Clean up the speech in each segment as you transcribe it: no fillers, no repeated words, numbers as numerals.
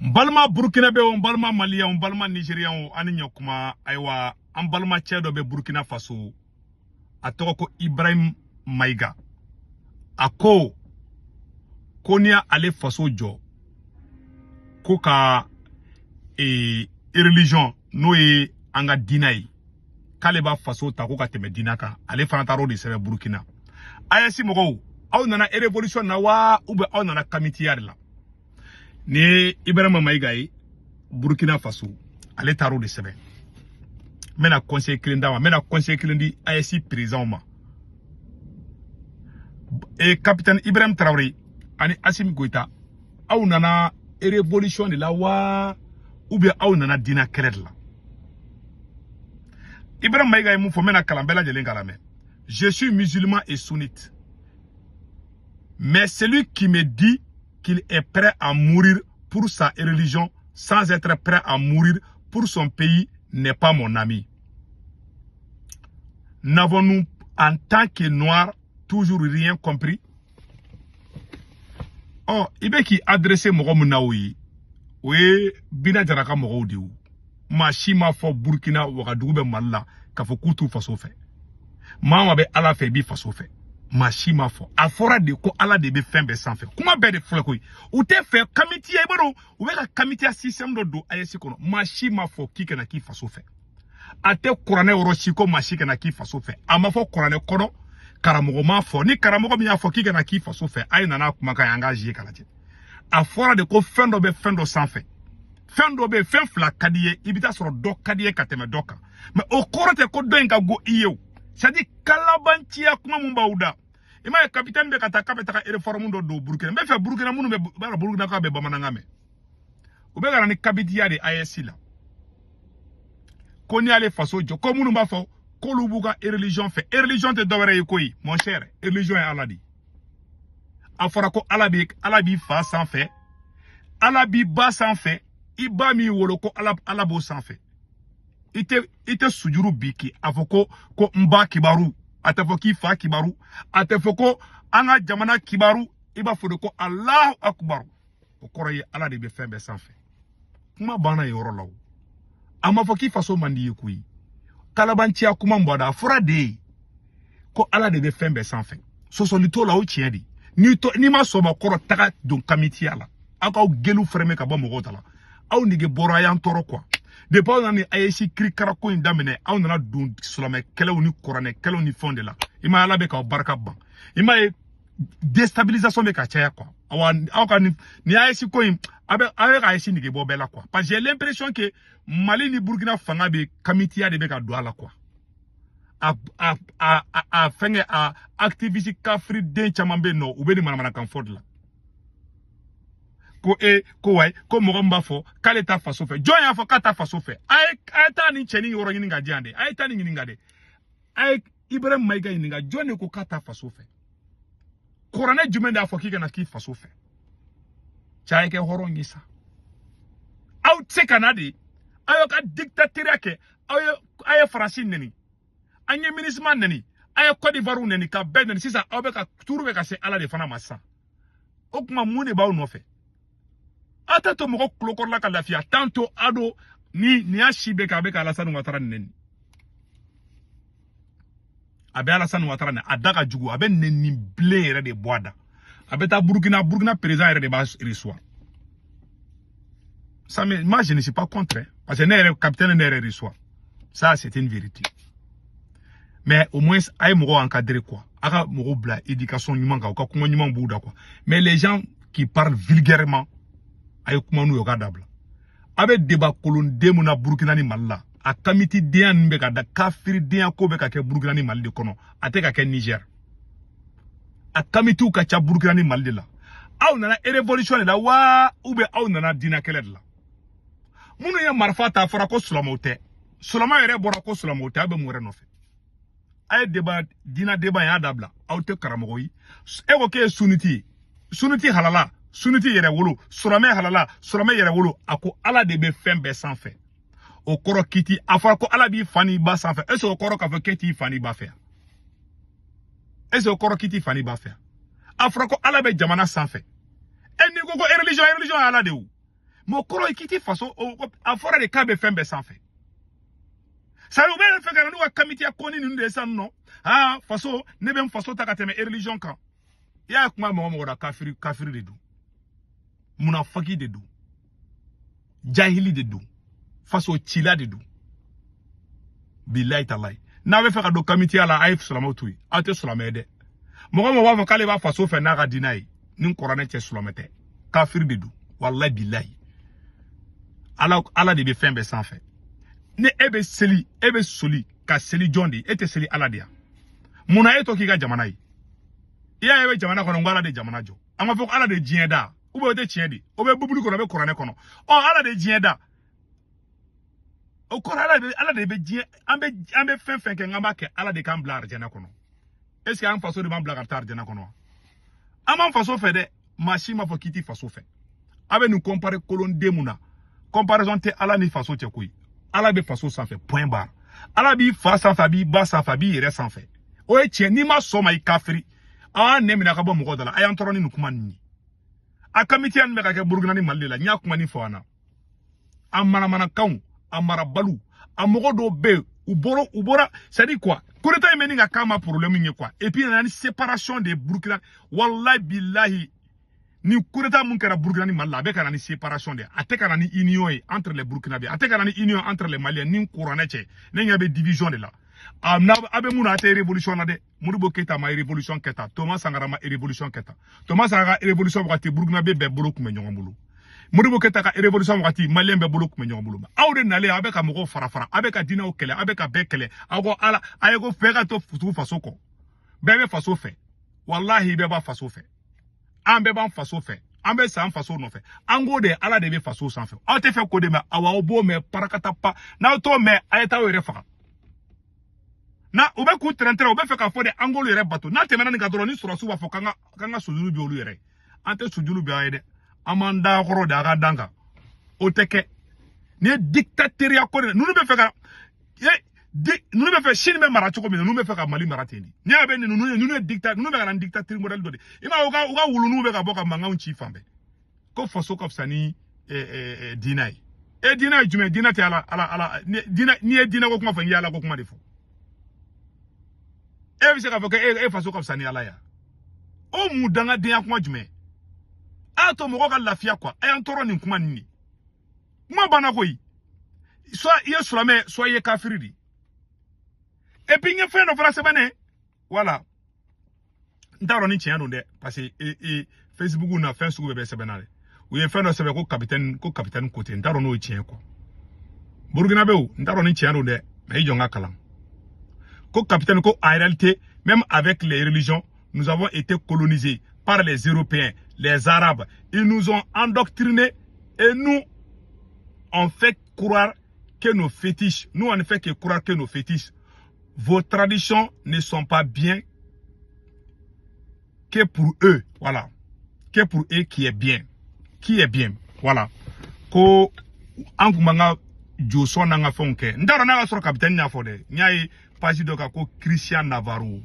N balima Burkinabɛw, n balima Maliyɛnw, n balima Nigérianw, ani ɲɔkuma. Ayiwa, an balimacɛ dɔ bɛ Burkina Faso, a tɔgɔ ko Ibrahim Mayiga. A ko ko n'i y'ale faso jɔ, ko ka religion, n'o ye an ka diinɛ ye, k'ale b'a faso ta ko ka tɛmɛ diinɛ kan. Ale fana taara o de sɛbɛn Burkina. AES mɔgɔw, aw nana révolution na wa, ou bien aw nana kamitiya de la? Ni ye Ibrahima Mayiga ye Burkina Faso, ale taara o de sɛbɛn. N bɛna conseil kelen d'a ma, n bɛna conseil kelen di AES président ma. E capitaine Ibrahim Traoré ani Assimi Goïta, aw nana révolution de la wa, ou bien aw nana diinɛ kɛlɛ de la? Ibrahim Mayiga ye mun fɔ? N bɛna kalan, bɛɛ lajɛlen k'a lamɛn. Je suis musulman et sunnite, mais celui qui me dit qu'il est prêt à mourir pour sa religion sans être prêt à mourir pour son pays n'est pas mon ami. N'avons-nous, en tant que Noirs, toujours rien compris? Ɔ, i bɛ k'i adressé mɔgɔ min na, o ye, o ye Bina Jara ka mɔgɔw de ye. O maa si m'a fɔ Burkina, Wagadugu bɛ Mali la, k'a fɔ k'u t'u faso fɛ. Maa ma bɛ Ala fɛ, i b'i faso fɛ. Maa si m'a fɔ. A fɔra de ko Ala de bɛ fɛn bɛɛ sanfɛ. Kuma bɛɛ de filɛ koyi. U tɛ fɛ kamitiya. I b'a dɔn, u bɛ ka kamitiya système dɔ don AES kɔnɔ. Maa si m'a fɔ k'i kana k'i faso fɛ. A tɛ kuranɛ yɔrɔ si ko maa si kana k'i faso fɛ. A ma fɔ kuranɛ kɔnɔ, karamɔgɔ m'a fɔ. Ni karamɔgɔ min y'a fɔ k'i kana k'i faso fɛ, a ye nana kumakan ye, an k'a zie k'a lajɛ. A fɔra de ko fɛn dɔ bɛ fɛn dɔ sanfɛ. Fɛn dɔ bɛ yen, fɛn fila ka di ye, i bɛ taa sɔrɔ dɔ ka di ye ka tɛmɛ dɔ kan, mɛ o kɔrɔ tɛ ko dɔ in ka go i ye. O c'est à dire kalabanciya kuma mun b'aw da. I m'a ye, capitaine bɛ ka taa k'a bɛ taga réforme dɔ don Burukina. N bɛ fɛ Burukina minnu bɛ b'a dɔn, Burukina k'a bɛ bamanankan mɛn, u bɛ ka na ni kabitiya de AES la, ko n'i y'ale faso jɔ, ko minnu b'a fɔ k'olu b'u ka religion fɛ. Religion tɛ dɔwɛrɛ ye koyi, mon cher, religion ye Ala de ye. A fɔra ko Ala b'i, Ala b'i fa sanfɛ, Ala b'i ba sanfɛ. I ba min wolo, ko Ala, Ala b'o sanfɛ. I tɛ sujuru bi k'i a fɔ ko n ba kibaru. A tɛ fɔ k'i fa kibaru, a tɛ fɔ ko an ka jamana kibaru. I b'a fɔ de ko Alahu akubaru. O kɔrɔ ye Ala de bɛ fɛn bɛɛ sanfɛ. Kuma banna yen yɔrɔ la. O a ma fɔ k'i faso man di ye koyi. Kalabanciya kuma bɔ a da. A fɔra de ye ko Ala de bɛ fɛn bɛɛ sanfɛ. Sɔsɔli t'o la, o tiɲɛ de. N'i to n'i ma sɔn ma, kɔrɔ taga don kamitiya la. Aw k'aw geliw fɛrɛmɛ ka bɔ mɔgɔw ta la. Aw nege bɔra, a y'an tɔɔrɔ quoi. Depuis aw nana ni AES kirikara ko in daminɛ, aw nana don silamɛ kɛlɛw ni kuranɛ kɛlɛw ni fɛnw de la. I ma ye, Ala bɛ k'aw barika ban. I ma ye, déstabilisation bɛ ka caya quoi. Awa, aw ka nin AES ko in, a bɛ ka AES nege bɔ bɛɛ la quoi, parce que j'ai l'impression que Mali ni Burkina fanga bɛ kamitiya de bɛ ka don a la quoi. A fɛngɛ, a activiste kafiri den caman bɛ yen nɔ, u bɛ nin manamanakan fɔ de la ko e ko wayi, ko mɔgɔ min b'a fɔ k'ale ta faso fɛ, jɔn y'a fɔ k'a ta faso fɛ? A ye taa nin cɛnin yɔrɔ ɲini ka di yan dɛ. A ye taa nin ɲininka dɛ. A ye Ibrahim Mayiga ɲininka, jɔn de ko k'a ta faso fɛ? Kuranɛ jumɛn de y'a fɔ k'i kana k'i faso fɛ? Cɛ, a ye kɛ hɔrɔn ye sa. Aw tɛ se ka na de, aw y'aw ka dictateur kɛ. Aw ye, a ye Faransi nɛni, an ye MINUSMA nɛni, a ye Côte d'Ivoire nɛni, ka bɛɛ nɛni. Sisan aw bɛ ka turu bɛ ka se Ala de fana ma sisan. O tuma, mun de b'aw nɔfɛ? Aw t'a to mɔgɔ kulokɔrɔla ka lafiya. Tantôt a do ni nin y'a si bɛɛ kɛ, a bɛ ka Alassane Ouattara nɛni. A bɛ Alassane Ouattara nɛni, a da ka jugu, a bɛ nɛni bilen yɛrɛ de bɔ a da. A bɛ taa Burukina, Burukina président yɛrɛ de b'a recevoir. Ça, mais moi je ne suis pas contre, hein, parce que ne yɛrɛ capitaine, ne yɛrɛ reçoit. Ça, c'est une vérité, mais au moins a ye mɔgɔw encadrer quoi. A ka mɔgɔw bila éducation ɲuman kan, u ka kuma ɲuman b'u da quoi. Mais les gens qui parlent vulgairement, a ye kuma n'u ye, u ka dabila. A bɛ débat kolonden mun na Burukina ni Mali la, a kamiti denya ninnu bɛ ka da, kafiridenya ko bɛ ka kɛ Burukina ni Mali de kɔnɔ, a tɛ ka kɛ Niger. A kamitiw ka ca Burukina ni Mali de la. Aw nana révolution de la wa, ou bien aw nana diinɛ kɛlɛ de la? Minnu ye marifa ta, a fɔra ko silamɛw tɛ. Silamɛ yɛrɛ bɔra ko silamɛw tɛ. Aw bɛ mun wɛrɛ nɔfɛ? A ye débat, diinɛ débat in y'a dabila. Aw tɛ karamɔgɔ ye. E ko k'e ye sunnite ye, sunnite halala, sunnite yɛrɛ wolo, silamɛ halala, silamɛ yɛrɛ wolo. A ko Ala de bɛ fɛn bɛɛ sanfɛ. O kɔrɔ k'i a fɔra ko Ala b'i fa n'i ba sanfɛ. Est ce que o kɔrɔ k'a fɔ k'e t'i fa n'i ba fɛ? Est ce que o kɔrɔ k'i t'i fa n'i ba fɛ? A fɔra ko Ala bɛ jamana sanfɛ. E n'i ko religion, religion ye Ala de ye. O Mɔ kɔrɔ ye k'i ti faso, a fɔra de k'a bɛ fɛn bɛɛ sanfɛ. Sari u bɛ fɛ ka na n'u ka kamitiya kɔni ninnu de ye sisan nɔ. Aa, faso, ne bɛ n faso ta ka tɛmɛ religion kan. I y'a kuma mɔgɔ mɔgɔ la, kafiri, kafiri de don, munafaki de don, jahili de don, faso cila de don. Bilayi talayi, n'a bɛ fɛ ka don kamitiya la, a ye silamɛw to yen. Aw tɛ silamɛ ye dɛ. Mɔgɔ mɔgɔ b'a fɔ k'ale b'a faso fɛ n'a ka diinɛ ye, ni kuranɛ cɛ, silamɛ tɛ, kafiri de don. Walayi bilayi, Ala, Ala de bɛ fɛn bɛɛ sanfɛ. Ni e bɛ seli, e bɛ soli ka seli jɔn de ye? E tɛ seli Ala de ya? Munna e to k'i ka jamana ye? I y'a ye, e bɛ jamana kɔnɔ, n ko Ala de jamana jɔ. An ka fɔ ko Ala de diɲɛ da, ou bien o tɛ tiɲɛ de? O bɛ Bibulu kɔnɔ, o bɛ kuranɛ kɔnɔ. Ɔ, Ala de diɲɛ da, o kɔrɔ Ala de bɛ diɲɛ. An bɛ fɛn fɛn kɛ, n'an b'a kɛ, Ala de k'an bila arijɛnɛ kɔnɔ. Est ce que an faso de b'an bila ka taa arijɛnɛ kɔnɔ wa? An b'an faso fɛ dɛ. Maa si m'a fɔ k'i t'i faso fɛ. A bɛ nin comparer kolonden mun na? Comparaison tɛ Ala ni faso cɛ koyi. Ala bɛ faso sanfɛ, point barre. Ala b'i fa sanfɛ, a b'i ba sanfɛ, a b'i yɛrɛ sanfɛ. O ye tiɲɛ. N'i ma sɔn ma, i kafiri. A y'a nɛ minɛ ka bɔ mɔgɔ da la. A y'an tɔɔrɔ ni nin kuma ninnu ye. A kamitiya nin bɛ ka kɛ Burukina ni Mali de la. N y'a kuma nin fɔ an na. A manamanakanw, a marabaliw, a mɔgɔ dɔw bɛ yen, u bɔra, c'est à dire quoi, coup d'état in bɛ nin ka k'a ma problème ye quoi. Et puis nana ni séparation de Burukina. Wallahi billahi, ni coup d'état mun kɛra Burukina ni Mali la, a bɛ ka na ni séparation de ye. A tɛ ka na ni union ye entre les Burkinabés, a tɛ ka na ni union entre les Maliens. Ni kuranɛ cɛ, ne ɲɛ bɛ division de la. A n'a a bɛ mun na, a tɛ révolution na dɛ. Modibo Keyita ma révolution kɛ tan, Thomas Sankara ma révolution kɛ tan. Thomas Sankara ka révolution wagati, Burkinabé bɛɛ bolo tun bɛ ɲɔgɔn bolo. Modibo Keyita ka révolution wagati, Malien bɛɛ bolo tun bɛ ɲɔgɔn bolo. Aw de nalen, aw bɛ ka mɔgɔw fara fara, aw bɛ ka diinɛw kɛlɛ, aw bɛ ka bɛɛ kɛlɛ. Aw ko Ala, a ye ko bɛɛ ka to tugu faso kɔ, bɛɛ bɛ faso fɛ. Walahi, bɛɛ b'a faso fɛ. An bɛɛ b'an faso fɛ, an bɛ san faso nɔfɛ. An k'o de, Ala de bɛ faso sanfɛ. Aw tɛ fɛ k'o de mɛn. Awa, aw b'o mɛn parakata pa. N'aw t'o mɛn, a ye t'aw yɛrɛ faga. Na u bɛ k'u tɛrɛntɛrɛ, u bɛ fɛ k'a fɔ de an k'olu yɛrɛ bato. N'a tɛmɛna nin kan dɔrɔn, ni sɔrɔsiw b'a fɔ k'an ka sojuru bɛ olu yɛrɛ. An tɛ sojuru bɛ an ye dɛ. An b'an da kɔrɔ de, a ka dan kan. O tɛ kɛ. Nin ye dictatoriat ko de. Ninnu bɛ fɛ ka e di, ninnu bɛ fɛ sini bɛ mara cogo min na, ninnu bɛ fɛ ka Mali mara ten de. N'i y'a bɛ ninnu ye, ninnu ye dictat, ninnu bɛ ka na ni dictature modèle dɔ de. I m'a ye, u ka wuluninw bɛ ka bɔ ka mankanw ci fan bɛɛ ko faso ka fisa ni diinɛ ye. E, diinɛ ye jumɛn? Diinɛ tɛ Ala, Ala, Ala diinɛ. N'i ye diinɛ ko kuma fɔ, n'i ye Ala ko kuma de fɔ. E bɛ se k'a fɔ ko e faso ka fisa ni Ala ye? O mun dangadenya kuma jumɛn? A y'a to mɔgɔ ka lafiya quoi. A y'an tɔɔrɔ nin kuma nin de. Kuma banna koyi. Soit i ye silamɛ, soit i ye kafiri de. Et puis n ye fɛn dɔ fana sɛbɛn ne, voilà, n t'a dɔn ni tiɲɛ don dɛ, parce que e Facebook na, fɛn sugu bɛɛ bɛ sɛbɛn na dɛ. U ye fɛn dɔ sɛbɛn ko capitaine Kote. N t'a dɔn n'o ye tiɲɛ quoi. Burkinabéw, n t'a dɔn ni tiɲɛ don dɛ, mais i jɔ n ka kalan. Ko capitaine ko en réalité, même avec les religions, nous avons été colonisés par les Européens, les Arabes. Ils nous ont endoctrinés et nous on fait croire que nos fétiches, nous on ne fait que croire que nos fétiches, vos traditions ne sont pas bien que pour eux. Voilà, que pour eux qui est bien, qui est bien. Voilà, ko an kun b'an ka josɔn n'an ka fɛnw kɛ. N t'a dɔn n'a y'a sɔrɔ capitaine y'a fɔ dɛ. N y'a ye page dɔ kan ko Christian Navarro,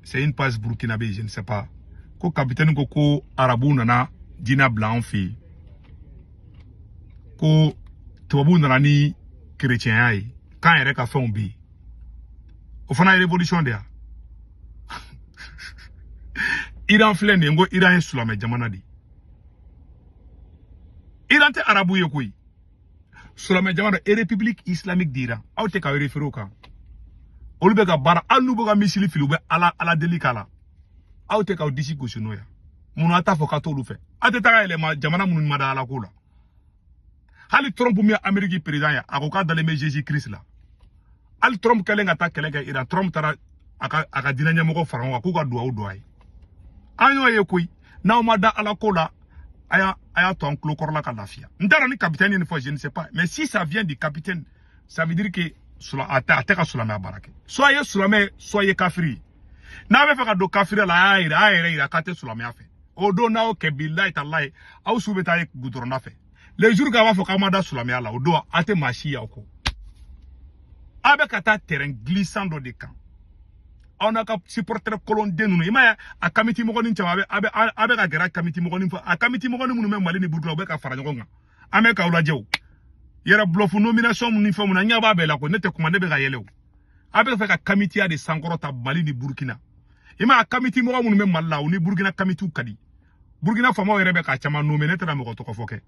c'est une page burkinabé, je ne sais pas, ko capitaine ko arabuw nana diinɛ bila an fɛ yen, ko tubabuw nana ni kerecɛnya ye, k'an yɛrɛ ka fɛnw bɛ yen. O fana ye révolution de ya. Iran filɛ nin ye, n ko Iran ye silamɛ jamana de ye. Iran tɛ arabu ye koyi, silamɛ jamana, République islamique d'Iran. Aw tɛ ka référé o kan. Olu bɛ ka baara, hali n'u bɛ ka missile fili, u bɛ Ala, Ala deli k'a la. Aw tɛ k'aw disi gosi n'o ye. Munna a t'a fɔ k'a t'olu fɛ? Aw tɛ taga yɛlɛma jamana minnu ma da Ala ko la. Hali Trump min ye Amérique président ye, a ko k'a dalen bɛ Jésus Christ la. Hali Trump kɛlen ka taa kɛlɛ kɛ Iran, Trump taara a ka diinɛ ɲɛmɔgɔ fara ɲɔgɔn kan k'u ka duwawu don a ye. An y'o ye koyi. N'aw ma da Ala ko la, a y'a to an tulo kɔrɔla ka lafiya. N t'a dɔn ni capitaine ye nin fɔ, je ne sais pas, mais si ça vient du capitaine, ça veut dire que a tɛ ka silamɛya baara kɛ. Soit ye silamɛ, soit ye kafiri ye. N'a bɛ fɛ ka don kafiriya la, a y'a yira, a y'a yɛrɛ yira k'a tɛ silamɛya fɛ. O don n'aw kɛ, bilayi talayi, aw su bɛ taa ye gudɔrɔnda fɛ. Les jours k'a b'a fɔ k'aw ma da silamɛya la, o don a tɛ maa si y'aw kɔ. A bɛ ka taa terrain glissant dɔ de kan. Aw n'a ka supporter kolonden ninnu, i m'a ye, a kamiti mɔgɔnin caman a bɛ ka gɛrɛ kamiti mɔgɔnin fɔ, a kamiti mɔgɔnin minnu bɛ Mali ni Burukina, u bɛ ka fara ɲɔgɔn kan. An bɛ k'aw lajɛ o yɛrɛ bluff nomination ni fɛn mun na, n ɲɛ b'a bɛɛ la ko ne tɛ kuma, ne bɛ ka yɛlɛ o. A bɛ fɛ ka kamitiya de sankɔrɔta Mali ni Burukina. I m'a ye, kamiti mɔgɔ minnu bɛ Mali la, u ni Burukina kamitiw ka di. Burukina faamaw yɛrɛ bɛ k'a caman nommer, ne tɛna mɔgɔ tɔgɔ fɔ kɛ.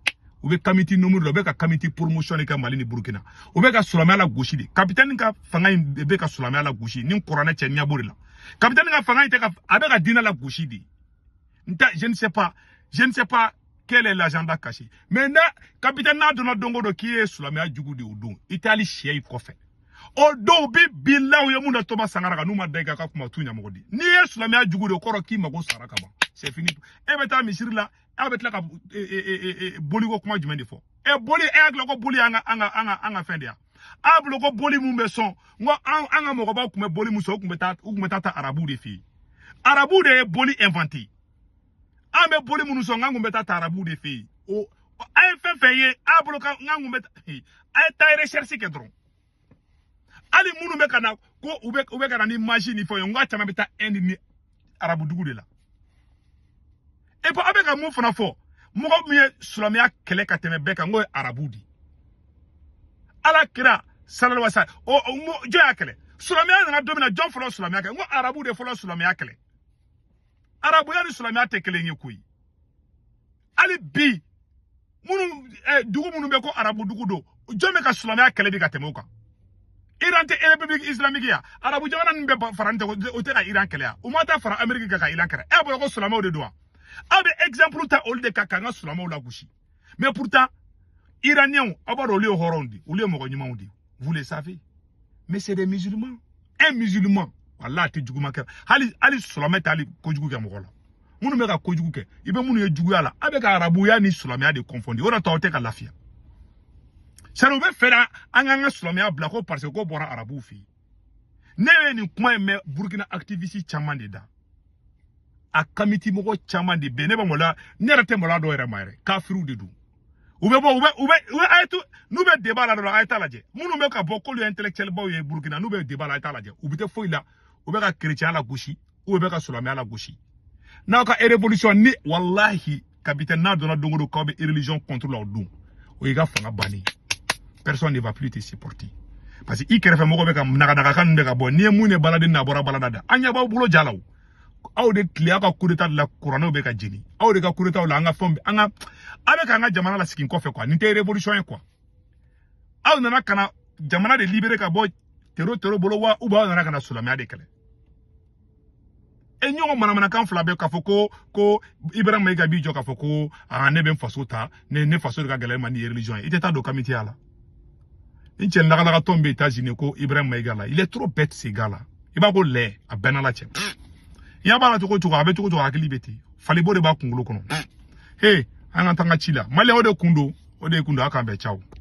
U bɛ kamiti nommer la, u bɛ ka kamiti promotion de kɛ Mali ni Burukina. U bɛ ka silamɛya la gosi de. Capitaine ka fanga in bɛ ka silamɛya la gosi ni kuranɛ cɛ, ɲɛbɔ de la. Capitaine ka fanga in tɛ ka a bɛ ka diinɛ la gosi de. N tɛ, je ne sais pas, je ne sais pas quel est l'agenda caché, mais n'a capitaine n'a donna don o don k'i ye silamɛya jugu de, o don i tɛ hali sɛ i kɔfɛ. O dɔw bi bilaw ye mun da Thomas Sankara kan, n'u ma da i kan ka kuma, t'u ɲɛmɔgɔ di. N'i ye silamɛya jugu de, o kɔrɔ k'i mago sara ka ban, c'est fini. E bɛ taa misiri la, aw bɛ tila ka boliko kuma jumɛn de fɔ? E boli, e hakili ko boli an ka fɛn de ya. A bolo ko boli mun bɛ sɔn, n ko an ka mɔgɔbaw tun bɛ boli mun sɔn, u tun bɛ taa ta arabuw de fɛ yen. Arabuw de ye boli inventé. An bɛ boli minnu sɔn, k'an kun bɛ taa ta arabuw de fɛ yen. O a ye fɛn fɛn ye a bolo kan, k'an kun bɛ a ye taa recherche kɛ dɔrɔn. Hali minnu bɛ ka na ko u bɛ ka na ni magie ni fɛnw ye, n k'a caman bɛ taa Inde ni arabu dugu de la. Et puis a bɛ ka mun fana fɔ, mɔgɔ min ye silamɛya kɛlɛ ka tɛmɛ bɛɛ kan, n k'o ye arabu de ye. Ala kira sallallahu alaihi wasallam, o jɔn y'a kɛlɛ? Silamɛya nana don min na, jɔn fɔlɔ silamɛya kɛ? N ko arabu de fɔlɔ silamɛya kɛlɛ. Arabuya ni silamɛya tɛ kelen ye koyi. Hali bi minnu dugu minnu bɛ ko arabu dugu don, jɔn bɛ ka silamɛya kɛlɛ bi ka tɛmɛ o kan? Iran tɛ république islamique ya? Arabu jamana ninnu bɛɛ fara tɛ, o tɛ ka Iran kɛlɛ ya? U ma taa fara Amérique kan ka Iran kɛlɛ. E bolo ko silamɛw de don wa? Aw bɛ exemple ta olu de kan k'an ka silamɛw lagosi. Mais pourtant iraniens, aw b'a dɔn olu ye hɔrɔnw de, olu ye mɔgɔ ɲumanw de, vous le savez, mais c'est des musulmans. Un musulman, walahi, a tɛ juguman kɛ. Hali hali silamɛ tɛ hali kojugu kɛ mɔgɔ la. Minnu bɛ ka kojugu kɛ, i bɛ minnu ye juguya la, a bɛ ka arabuya ni silamɛya de confondre. O de to aw tɛ ka lafiya. Sari u bɛ fɛ an k'an ka silamɛya bila ko parce que ko bɔra arabuw fɛ yen. Ne ye nin kuma in mɛn Burukina activiste caman de da, a kamiti mɔgɔ caman de bɛ yen. Ne bɛ maloya, ne yɛrɛ tɛ maloya dɔw yɛrɛ ma yɛrɛ. Kafiriw de don. U bɛ bɔ, u bɛ a ye to n'u bɛ débat la dɔrɔn, a ye taa lajɛ. Minnu bɛ ka bɔ k'olu ye intellectuel baw ye Burukina, n'u bɛ débat la, a ye taa lajɛ, u bɛ tɛ foyi la. U bɛ ka chrétien la gosi, u bɛ ka silamɛya la gosi. N'aw ka révolution ni, walahi, capitaine n'a donna don o don k'aw bɛ religion contre la, o don o y'i ka fanga bannen. Personne ne va plus te supporter parce que i kɛrɛfɛ mɔgɔ bɛ ka naganagakan ninnu bɛ ka bɔ. N'i ye mun ye baladen n'a bɔra balada da, an ɲɛ b'aw bolo ja la. O aw de tile aw ka coup d'état de la, kuranɛw bɛ ka jeni. Aw de ka coup d'état la, an ka fɛnw, an ka a bɛ k'an ka jamana lasegin kɔfɛ quoi. Nin tɛ révolution ye quoi. Aw nana ka na jamana de libérer ka bɔ terro bolo wa, ou bien aw nana ka na silamɛya de kɛlɛ? E ɲɔgɔn manamanakan fila bɛ k'a fɔ ko Ibrahim Mayiga b'i jɔ k'a fɔ ko aa, ne bɛ n faso ta, ne faso de ka gɛlɛn ma ni religion ye. I tɛ taa don kamitiya la. Ni cɛ lagalagatɔ min bɛ États-Unis ko Ibrahim Mayiga la, il est trop bête, ce gars là. I b'a ko lɛ a bɛɛ n'Ala cɛ. I ɲɛ b'a la cogo o cogo, a bɛ cogo o cogo, hakili bɛ ten, falibo de b'a kunkolo kɔnɔ. He, an ka taa n ka ci la. Maliyɛn, o de kun don, o de kun don. A k'an bɛn, ciao.